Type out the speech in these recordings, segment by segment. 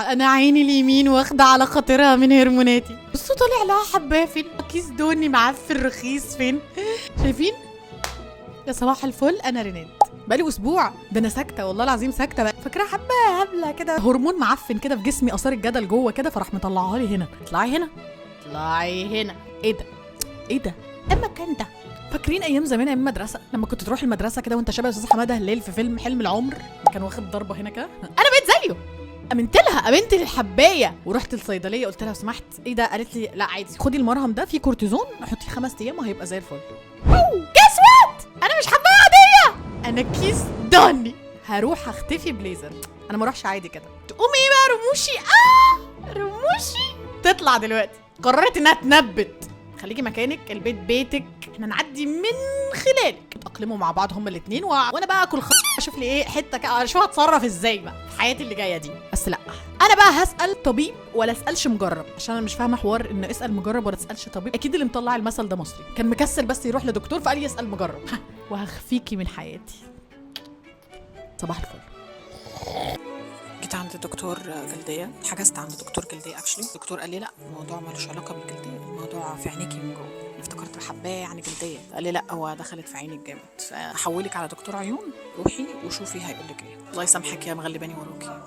انا عيني اليمين واخده على خاطرها من هرموناتي. بصوا طالع لها حبايه فين، كيس دوني معفن رخيص فين، شايفين؟ يا صباح الفل، انا ريناد. بقالي اسبوع ده انا ساكته والله العظيم ساكته بقى. فاكره حبه هبلة كده، هرمون معفن كده في جسمي، اثار الجدل جوه كده، فراح مطلعها لي هنا. اطلعي هنا، اطلعي هنا. ايه ده؟ ايه ده؟ اما كان ده. فاكرين ايام زمان، ايام المدرسة، لما كنت تروح المدرسة كده وانت شبه استاذ حمادة هلال في فيلم حلم العمر، كان واخد ضربه هنا كده؟ انا بقيت زيه، امنت لها، امنت للحبايه، ورحت الصيدلية قلت لها لو سمحت ايه ده؟ قالت لي لا عادي، خدي المرهم ده فيه كورتيزون، حطيه 5 ايام وهيبقى زي الفل. guess what، انا مش حبايه عادية، انا كيس دهني، هروح اختفي بليزر. انا ما اروحش عادي كده. تقوم ايه بقى رموشي، رموشي تطلع دلوقتي، قررت انها تنبت. خليكي مكانك، البيت بيتك، احنا نعدي من خلالك. اتأقلموا مع بعض هما الاثنين، وانا بقى اكل اشوف لي ايه حتة كده، اشوف هتصرف ازاي بقى في حياتي اللي جاية دي. بس لا، انا بقى هسال طبيب ولا اسالش مجرب، عشان انا مش فاهمه حوار ان اسال مجرب ولا تسالش طبيب. اكيد اللي مطلع المثل ده مصري، كان مكسل بس يروح لدكتور فقال يسال مجرب. وهخفيكي من حياتي. صباح الفل. جيت عند دكتور جلدية، حجزت عند دكتور جلدية actually. الدكتور قال لي لا، الموضوع ملوش علاقة بالجلدية، الموضوع في عينيكي من جوه. أنا افتكرت حباية يعني جلدية، قال لي لا هو دخلت في عينك جامد، فحولك على دكتور عيون، روحي وشوفي هيقول لك ايه. الله يسامحك يا مغلباني وراكي.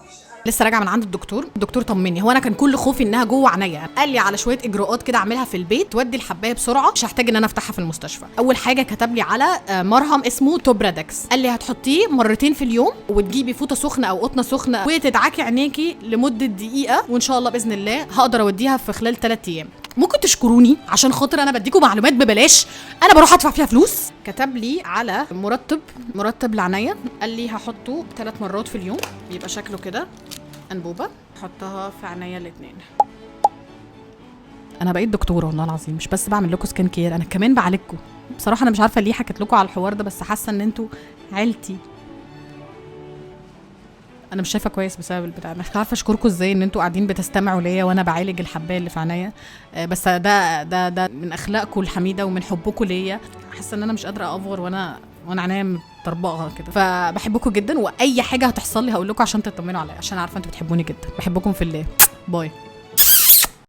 لسه راجعه من عند الدكتور، الدكتور طمني، هو انا كان كل خوفي انها جوه عينيا. قال لي على شوية اجراءات كده اعملها في البيت تودي الحبايه بسرعة، مش هحتاج ان انا افتحها في المستشفى. اول حاجة كتب لي على مرهم اسمه توبرادكس، قال لي هتحطيه مرتين في اليوم، وتجيبي فوطه سخنة او قطنه سخنة وتدعكي عينيكي لمدة دقيقة، وان شاء الله باذن الله هقدر اوديها في خلال 3 ايام. ممكن تشكروني عشان خاطر انا بديكم معلومات ببلاش، انا بروح ادفع فيها فلوس. كتب لي على مرطب لعينيا، قال لي هحطه 3 مرات في اليوم، بيبقى شكله كده انبوبة، احطها في عينيا الاثنين. انا بقيت دكتورة والله العظيم، مش بس بعمل لكم skin care، انا كمان بعالجكم. بصراحة انا مش عارفه ليه حكيت لكم على الحوار ده، بس حاسه ان انتوا عيلتي. انا مش شايفه كويس بسبب البتاع، مش عارفه اشكركم ازاي ان انتوا قاعدين بتستمعوا ليا وانا بعالج الحبايه اللي في عينيا، بس ده ده ده من اخلاقكم الحميدة ومن حبكم ليا. حاسه ان انا مش قادرة افور وانا عينيا مطربقه كده، فبحبكم جدا، واي حاجة هتحصل لي هقول لكم عشان تطمنوا عليا، عشان عارفه انتوا بتحبوني جدا. بحبكم في الله، bye.